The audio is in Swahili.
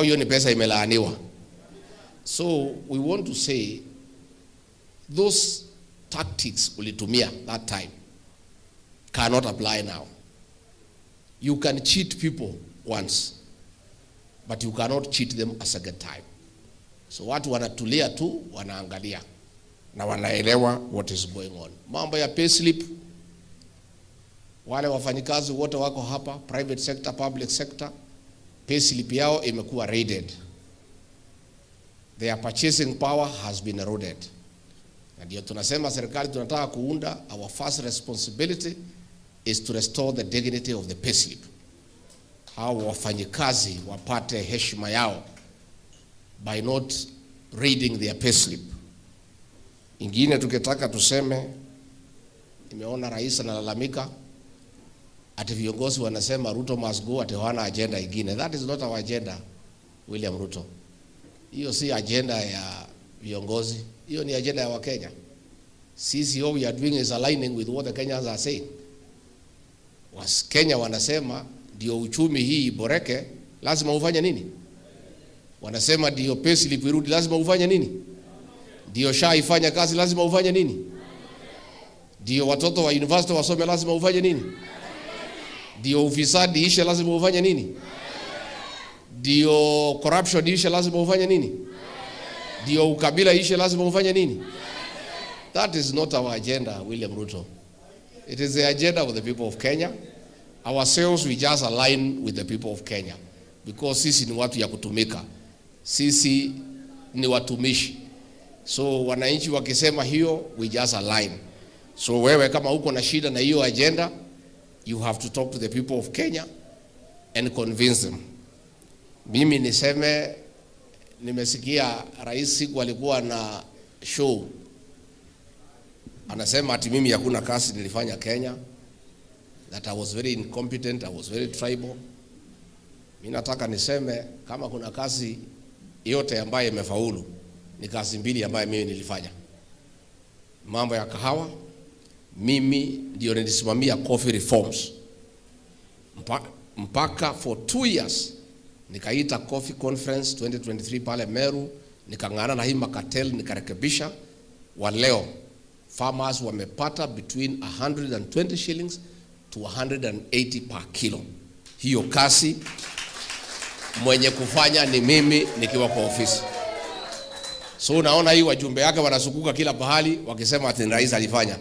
Hiyo ni pesa imelaaniwa. So we want to say those tactics ulitumia that time cannot apply now. You can cheat people once, but you cannot cheat them a second time. So watu wanatulia tu, wanaangalia na wanaelewa what is going on. Mambo ya payslip, wale wafanyikazi wote wako hapa, private sector, public sector, payslip yao imekuwa raided. Their purchasing power has been eroded. Na ndio tunasema serikali tunataka kuunda, our first responsibility is to restore the dignity of the payslip. Hao wafanyikazi wapate heshima yao by not raiding their payslip. Ingine tukitaka tuseme, nimeona rais analalamika ati viongozi wanasema Ruto must go, ati hawana agenda ingine. That is not our agenda, William Ruto. Hiyo si agenda ya viongozi, hiyo ni agenda ya Wakenya. Sisi all we are doing is aligning with what the Kenyans are saying. Wakenya wanasema ndio uchumi hii iboreke, lazima ufanye nini? Wanasema ndio payslip irudi, lazima ufanye nini? Ndio SHA ifanye kazi, lazima ufanye nini? Ndio watoto wa university wasome, lazima ufanye nini? Ndio ufisadi ishe, lazima ufanye nini? Ndio corruption ishe, lazima ufanye nini? Ndio ukabila ishe, lazima ufanye nini? That is not our agenda, William Ruto. It is the agenda of the people of Kenya. Ourselves, we just align with the people of Kenya because sisi ni watu ya kutumika, sisi ni watumishi. So wananchi wakisema hiyo, we just align. So wewe kama uko na shida na hiyo agenda, you have to talk to the people of Kenya and convince them. Mimi niseme, nimesikia rais siku alikuwa na show anasema ati mimi hakuna kazi nilifanya Kenya, that I was very incompetent, I was very tribal. Mimi nataka niseme kama kuna kazi yote ambayo imefaulu ni kazi mbili ambayo mimi nilifanya. Mambo ya kahawa, mimi ndio nilisimamia coffee reforms mpaka for 2 years nikaita coffee conference 2023 pale Meru, nikang'ang'ana na hii macartel nikarekebisha. Wa leo farmers wamepata between 120 shillings to 180 per kilo. Hiyo kazi mwenye kufanya ni mimi nikiwa kwa ofisi. So unaona hii wajumbe yake wanazunguka kila pahali wakisema ati rais alifanya.